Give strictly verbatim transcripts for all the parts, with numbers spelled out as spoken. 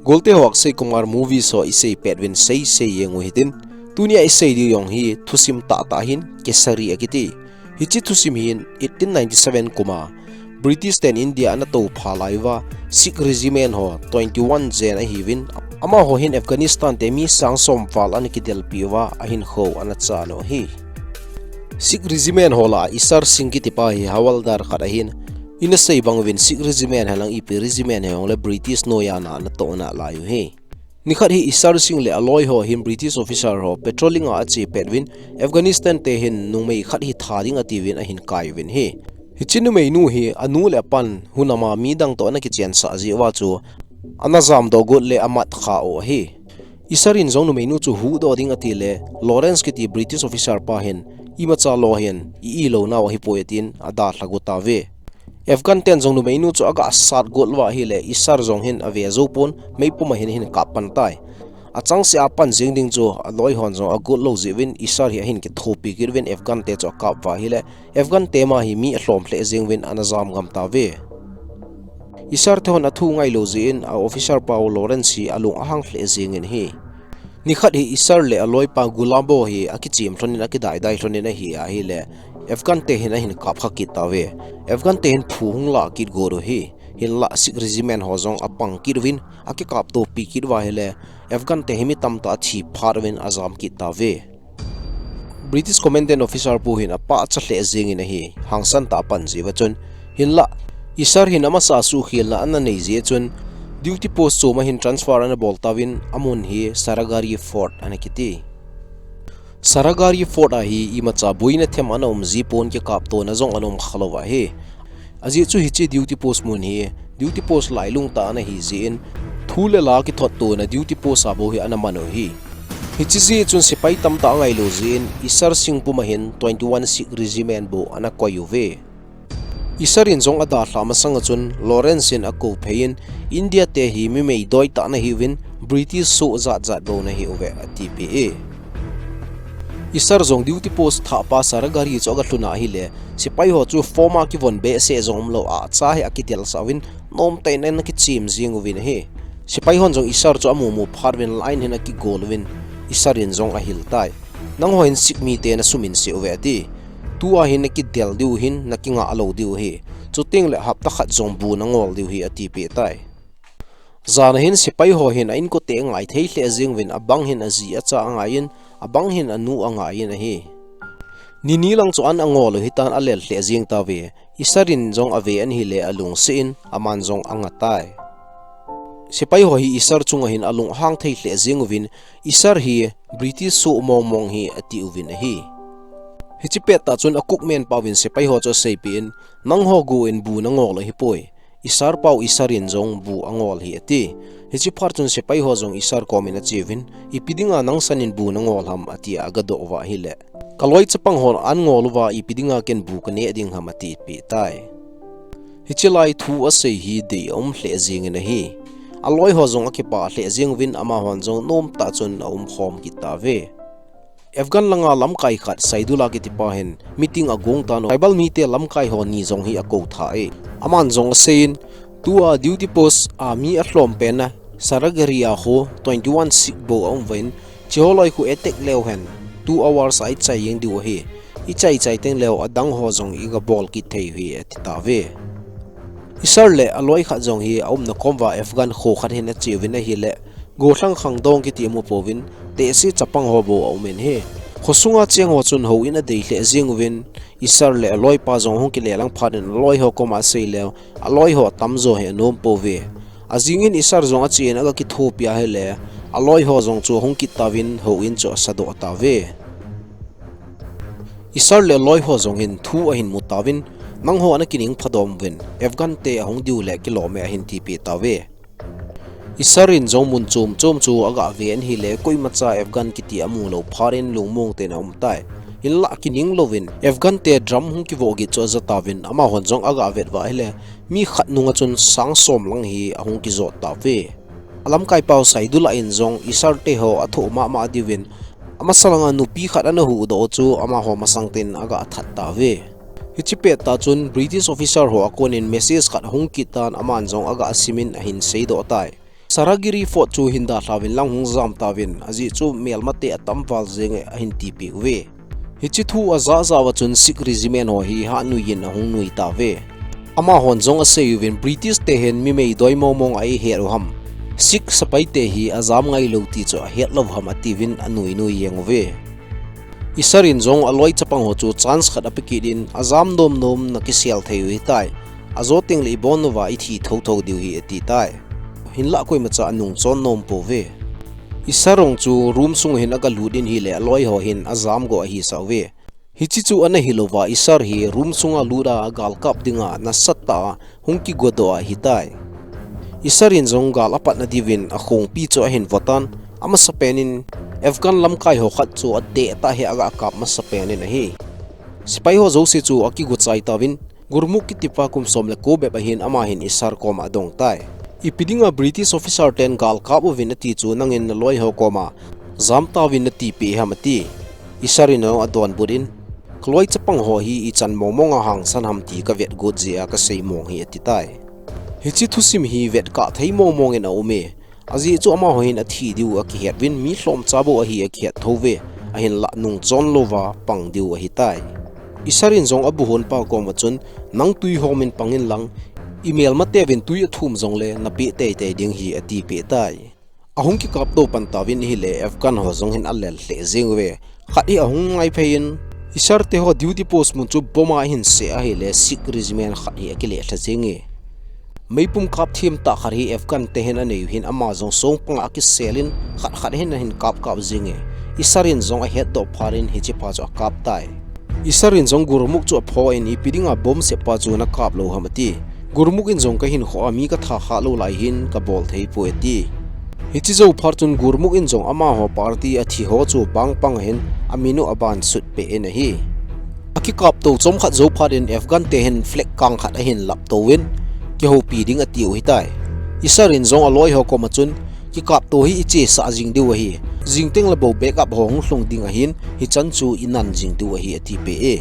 Golte ho Akshay Kumar movies ho isei pet uvin seisei jeng u hitin, tunia isei diu jong hi thusim tahtah hin Kesari akiti. Hiche thusim hin eighteen ninety-seven kum a British ten India ana toupha lai uva, Sikh regiment ho twenty-one jen ahiuvin, amaho hin Afghanistan te mi sang som val ana kidelpi uva, ahinkho ana chan u ahi. Sikh regiment ho lah a Isar Singh kitipa hi havildar khat ahin, ina sei bang uvin Sikh regiment hilang ipi regiment hijongle British noiya ana toh nalai u ahi. Nikhat hi Isar Singh le aloi ho hin British officer ho patrolling a ache pet uvin, Afghanistan te hin numei khat hi tha ding atiuvin ahin kai uvin ahi. Hiche numeinu hi anu le apan hunam a midang toh ana kichensah jeh uva chu ana jamdoh got le amat kha u ahi. Isar in jong numeinu chu huhdoh ding atile, Lawrence kiti British officer pa hin, imacha lo hin i-ilo nau ahipoi atin adalha got tauve. Afghan ten jong numeinu chu aga sat got uva ahile, Isar jong hin ave jou pon, meipum a hin ahin kap pan tai. Achangseh a pan jeng ding chu aloi hon jong agot lou jeh uvin, Isar hi ahin kithopi kit uvin, Afghan te chu akap uva ahile, Afghan te ma hi mi alhom lheh jeng uvin ana jam gam tauve. Isar te hon athu ngailou jeh in a officer pau Lawrence hi alung ahang lheh jengin ahi. Nikhat hi Isar le aloipa Gulabo hi akichem lhonin akidaidai lhonin ahi ahile, Afghan te hin ahin kapkha kit tauve. Afghan te hin phu hung lah kit got u ahi. Hinlah Sikh regiment ho jong apang kit uvin, akikaptopi kit uva ahile, Afghan te hi mi tamtah athi phat uvin ajam kit tauve. British Commandant Officer pu hin apachat lheh jengin ahi, hangsan tah a pan jeh uva chun, hinlah Isar hin amasa a suhkhelna ana nei jeh chun, duty post chom a hin transfer ana bol tauvin, amun hi Saragari Fort ana kiti. Saragari Fort a hi imacha boina them ana um ji pon, kikaptona jong ana um khalou ahi. Ajeh chu hiche duty post mun hi duty post lailung tah ana hi jeh in, thu le la kithot tona duty post a bou hi ana man u ahi. Hiche jeh chun sepai tamtah angailou jeh in, Isar Singh pum a hin twenty-one Sikh Regiment bou ana koi uve. Isar in jong adalhah masang a chun Lawrence in akou phei in, India te hi mi meidoi tah nahiuvin, British soh jat jat bou nahiuve atipeh e. Isar jong duty post thahpa Saragari chu aga lhun a ahile, sepai ho chu form a kivon behseh jong umlou a, acha hi akidelsah uvin, nomtah in ana kichem jeng uvin ahi. Sepai hon jong Isar chu amu mu phat uvin line hin akigol uvin, Isar in jong ahil tai. Nangho hin Sikh mite nasumin seh uve ati. Tua hin nakidel diu hin, nakingah lou diu ahi. Chuteng le hapta khat jong bu nangol diu ahi atipeh tai. Jan a hin sepai ho hin a inkote angai thei lheh jeng uvin, abang hin aji acha angaiyin, abang hin anu angaiyin ahi. Nini lang chu an angol u hitan, alel lheh jeng tauve. Isar in jong ave in ahile alungset in, aman jong anga tai. Sepai ho hi Isar chunga hin alung ahang thei lheh jeng uvin, Isar hi British soh mong mong ahi ati uvin ahi. Hiche pettah chun a cookman pa uvin sepai ho chu aseipeh in, nangho go in bu nangol u ahipoi. Isar pau Isar in jong bu angol ahi ati. Hiche phat chun sepai ho jong Isar kom in ache uvin, ipi dinga nangsan in bu nangol ham ati a agadoh uva ahile, kaloi chapang hon an ngol uva ipi dinga ken bu kaneh ding ham atipeh tai. Hiche lai thu asei hi dei aum lheh jeng in ahi. Aloi ho jong akipah lheh jeng uvin, amahon jong nomtah chun aumkhom kit tauve. Afghan langa lamkai khat Saidullah kitipa hin meeting agong tan u, tribal mite lamkai ho ni jong hi akou tha e. Aman jong aseiyin, tua duty post a mi alhom pen a Saragari a ho twenty-one Sikh bou aum uvin, hiche ho loi khu attack leu hen, two hours a ichai jeng diu ahi. Ichai chai teng leu adang ho jong igabol kit thei u ahi ati tauve. Isar le aloi khat jong hi aumna kom uva Afghan kho khat hin ache uvin ahile, gollhang khangdong kiti amu pouvin, tehse chapang ho bou aum in ahi. Khosunga cheng ho chun houin adei lheh jeng uvin, Isar le aloipa jong hung kilelang phat in aloi ho koma asei leu, aloi ho atamjo hi anom pouve. Ajing in Isar jong ache in aga kithopi ahile, aloi ho jong chu ahung kit tauvin houin chu asadoh tauve. Isar le aloi ho jong hin thu ahin mu tauvin, nangho ana kining phadom uvin, Afghan te ahung diu le kilom e ahin tipeh tauve. Isar in jong mun chom chom chu aga ve in ahile, koimacha Afghan kiti amu lou phat in lungmong tah in aum tai. Hinlah kining louvin, Afghan te drum hung kivoh git chu aja tauvin, amahon jong aga vet uva ahile, mi khat nunga chun sang som lang hi ahung kijot tauve. Alamkai pau Saidullah in jong Isar te ho athoh mama diuvin, amasa langa nupi khat ana huhdoh u chu amaho masang tah in aga that tauve. Hiche pettah chun British officer ho akon in message khat ahung kit tan, aman jong aga sim in ahin seidoh tai. Saragiri fort chu hin dalhauvin lang hung jam tauvin, ajeh chu melmate atam val jenge ahin tipeh uve. Hiche thu ajah jah uva chun Sikh regiment ho hi hah nuiyin ahung nui tauve. Amahon jong asei uvin British te hin mi meidoi mong mong a eihet u ham, Sikh sepai te hi ajam ngailou ti chu ahet lou ham atiuvin anui nui jeng uve. Isar in jong aloi chapang ho chu chance khat ape kit in, ajam nom nom na kisel thei u hitai. Ajo teng le ibon uva ithi thotho diu hi ati tai. Hinlah koimacha anung chon nom pouve. Isar jong chu room sung hin aga lut in ahile aloi ho hin ajam go ahi sauve. Hiche chu ana hilouva Isar hi room sunga lut a gal kap dinga nasatah a hung kigodoh ahitai. Isar in jong gal apatna diuvin akhongpi chu ahin votan, amasapen in Afghan lamkai ho khat chu adeh tah hi aga kap masapen in ahi. Sepai ho jouse chu akigo chai tauvin, Gurmukh kitipa kum som le ko bep ahin ama hin Isar koma adong tai. Ipi dinga British officer ten gal kap uvin ati chu nangin naloi ho koma jam tauvin natipeh ham ati. Isar in jong adonbut in, kaloi chapang ho hi ichan mong mong a hangsan ham ti kavet got jeh a kasei mong hi ati tai. Hiche thusim hi vetkah thei mong mong in aume. Ajeh chu amaho hin athi diu akihet uvin mi lhomcha bou ahi akihet thouve, ahinlah nung chon louva pang diu ahitai. Isar in jong abuhon pa koma chun, nang tui hom in pang in lang, imelmateuvin tui athum jongle napeh teitei ding hi atipeh tai. Ahung kikaptou pan tauvin ahile Afghan ho jong hin alel lheh jeng uve. Khat hi ahung naiphei in, Isar te ho duty post mun chu bomb a ahin seh ahile Sikh regiment khat hi akileh lha jenge. Meipum kap them tah khat hi Afghan te hin anei u hin ama jong songpang a akisel in khat khat hin ahin kap kap jenge. Isar in jong ahetdoh phat in hiche pa chu akap tai. Isar in jong Gurmukh chu apho in ipi dinga bomb sep pa chu nakap lou ham ati. Gurmukh in jong kahinkho a mi katha khah lou lai hin kabol thei poi ati. Hiche jou phat chun Gurmukh in jong amaho party athi ho chu bangpang ahin amin u aban sut peh in ahi. Akikaptou chomkhat jou phat in Afghan te hin flag kang khat ahin laptou in kihoupi ding ati u hitai. Isar in jong aloi ho koma chun kikaptou hi ichesah jing diu ahi. Jing teng le bou backup ho hung lhung ding ahin hichan chu inan jing diu ahi atipeh e.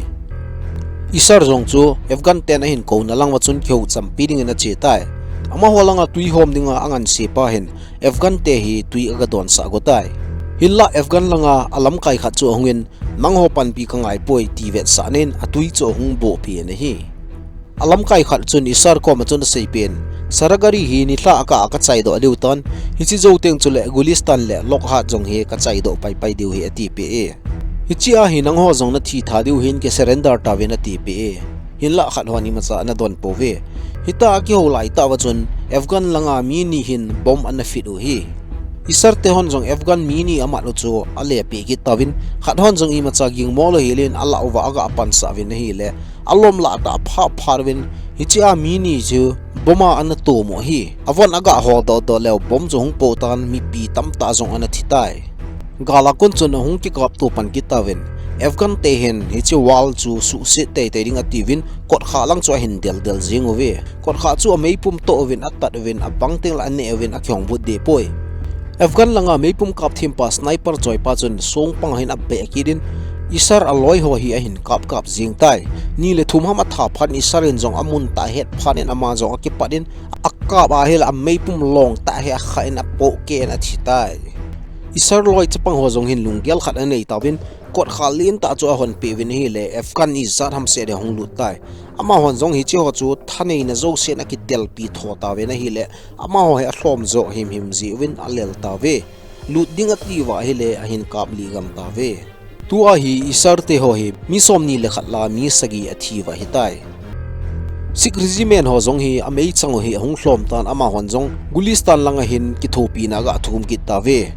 Isar jong chu Afghan ten ahin kouna lang uva chun kihou champi dingin ache tai. Amaho langa tui hom dinga anganse pa hin Afghan te hi tui aga donsah go tai. Hinlah Afghan langa alamkai khat chu ahungin, nangho panpi kangai poi ti vetsahnan atui chu ahung bohpeh in ahi. Alamkai khat chun Isar koma chun aseipeh in, Saragari hi nilhah a kah a kachaidoh diu tan, hiche jou teng chule Gulistan le Loghat jong hi kachaidoh paipai diu hi atipeh e. Hichea hi nangho jong nathi tha diu hin kisurrender tauvin atipeh e. Hinlah khat hon imacha ana don pouve. Hitia akihou laitah uva chun Afghan langa mi ni hin bomb ana fit u hi. Isar te hon jong Afghan mi ni amat u chu alepeh kit tauvin, khat hon jong imacha gingmo lou helin alah uva aga pansah uvin ahile, alom lah tah phat phat uvin, hichea mi ni chu bomb a ana tom u ahi. Avon aga holdoh doh leu bomb chu hung potan mipi tamtah jong ana thi tai. Gal a kon chun ahung kikaptou pan kit tauvin, Afghan te hin hiche wall chu suhset teitei ding atiuvin kotkhah lang chu ahin del del jeng uve. Kotkhah chu ameipum toh uvin atat uvin abang teng le aneh uvin akihongbut deh poi. Afghan langa meipum kap them pa sniper choi pa chun songpang ahin abeh kit in Isar aloi ho hi ahin kap kap jeng tai. Ni le thum ham atha phat in Isar in jong amun tah ahet phat in ama jong akipat in akap ahile ameipum long tah hi akhah in apohkeh in athi tai. Isar loi chapang ho jong hin lunggel khat anei tauvin kotkhah lentah chu ahonpeh uvin ahile Afghan ijat hamseh le hung lut tai. Amahon jong hiche ho chu thaneina jousen akitelpi tho tauvin ahile amaho hi alhom joh himhim jeh uvin alel tauve. Lut ding atiuva ahile ahin kap lih gam tauve. Tua hi Isar te ho hi mi somni le khat lah mi sagi athiuva ahitai. Sikh regiment ho jong hi ameichang u hi ahung lhom tan amahon jong Gulistan langa hin kithopina aga thum kit tauve.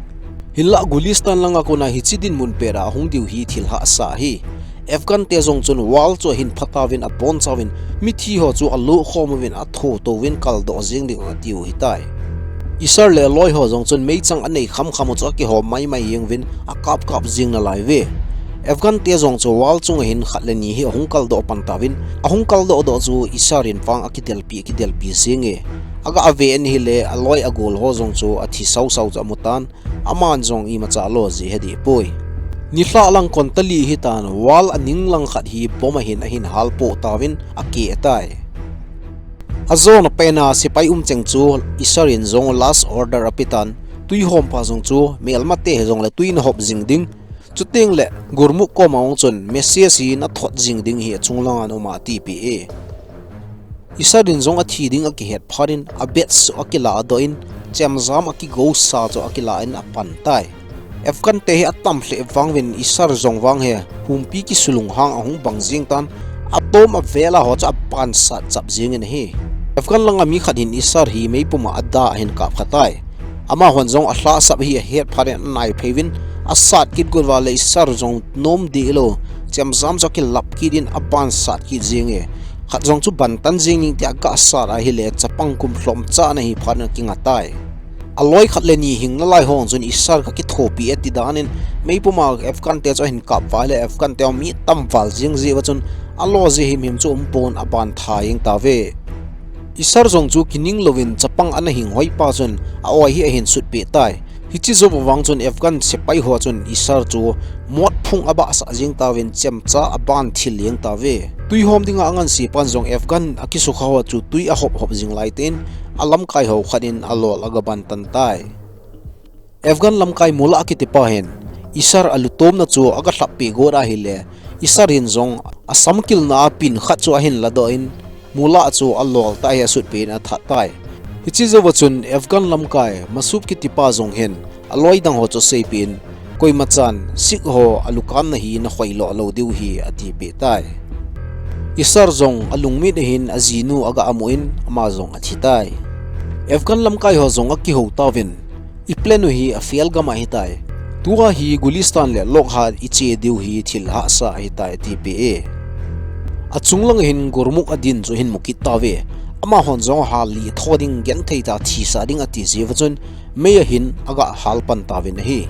Hinlah Gulistan langa kona hiche dinmun pet a ahung diu hi thil hahsa ahi. Afghan te jong chun wall chu ahin phatauvin abonchauvin mithi ho chu aloh khom uvin atho touvin kaldoh jeng ding atiu ahitai. Isar le aloi ho jong chun meichang anei kham kham u chu akihom mai mai jeng uvin akap kap jeng nalai uve. Afghan te jong chu wall chunga hin khat le ni hi ahung kaldoh pan tauvin, ahung kaldoh doh chu Isar in vang akidelpi akidelpi jenge. Aga ave in ahile aloi agol ho jong chu athi sau sau chu amutan, aman jong imacha alo ji he deh poi. Nilhah lang kon tali hitan wall aning lang khat hi bomb ahin ahin halpoh tauvin akeh tai. Ajona pen a sepai umcheng chu Isar in jong last order apetan, tuihompa jong chu melmate hijongle tui nahop jing ding, chuteng le Gurmukh koma jong chun message hi nathot jing ding hi achung langa um a atipeh e. Isar in jong athi ding akihet phat in abadge chu akiladoh in, chemjam akigousa chu akila in apan tai. Afghan te hi atam lheh vang uvin Isar jong vang hi humpi kisulung hang ahung bang jing tan, atom avel a ho chu abansat chap jing in ahi. Afghan langa mi khat hin Isar hi meipum a ada ahin kap kha tai. Amahon jong alhahsap hi ahet phat in anaiphei uvin, asat kit got uva le Isar jong nom deh lou, chemjam chu akilap kit in abansat kit jing e. Khat jong chu bantan jing ning tia agasat ahile chapang kum lhomcha ana hi phat in akinga tai. Aloi khat le ni hingna lai ho chun Isar kakithopi e ti dan in, meipum a Afghan te chu ahin kap uva le Afghan te mi atam val jing jeh uva chun alo jeh himhim chu umpon abantha jeng tauve. Isar jong chu kining louvin chapang ana hing hoipa chun a-oi hi ahin sutpeh tai. Hiche jou vang chun Afghan sepai ho chun Isar chu mot phung abahsah jeng tauvin chemcha abanthil jeng tauve. Tuihom dinga anganse pan jong Afghan akisukha ho chu tui ahop hop jing lai tin alamkai ho khat in alol agabantan tai. Afghan lamkai Mullah kitipa hin Isar alutomna chu agalhappeh got ahile, Isar hin jong asamkilna a pin khat chu ahin ladoh in, Mullah chu alol tah hi asutpeh in athat tai. Hiche jouva chun Afghan lamkai Massoud kitipa jong hin aloi dang ho chu aseipeh in, koimachan Sikh ho alukanna hi nakhoiloh lou diu ahi atipeh tai. Isar jong alungmit ahin ajinu aga amu in ama jong athi tai. Afghan lamkai ho jong akihou tauvin, I plan u hi a fail gam ahitai. Tua hi Gulistan le Loghat iche diu hi thil hahsa ahitai atipeh e. Achung langa hin Gurmukh adin chu ahin mukit tauve. Amahon jong hal li tho ding genthei tah a thisah ding ati jeh uva chun mei ahin agahal pan tauvin ahi.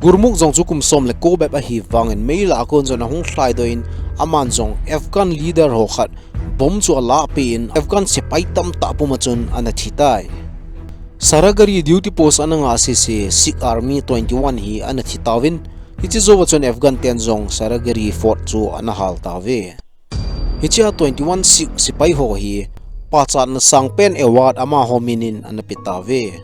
Gurmukh jong chu kum som le ko bep ahi vangin mei lah a kon chun ahung lhaidoh in aman jong Afghan leader ho khat bomb chu alahpeh in Afghan sepai tamtah puma chun ana thi tai. Saragari duty post ana ngah sese Sikh Army twenty one hi ana thi tauvin, hiche jouva chun Afghan ten jong Saragari fort chu ana hal tauve. Hichea twenty one Sikh sepai ho hi pachatna sangpen award amaho minin ana pe tauve.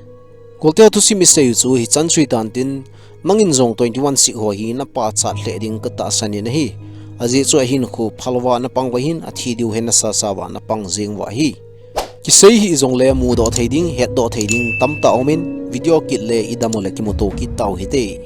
Golteu thusim isei u chu hichan chu hitan tin, nangin jong twenty one Sikh ho hi napachat lheh ding katahsan in ahi. Ajeh chu ahinkho phalouva napang uva ahin, athi diu hi nasasa uva napang jeng uva ahi. Kisei hih jongle mudoh thei ding, hetdoh thei ding tamtah aumin, video kit le idam ule kimuto kit tau hite.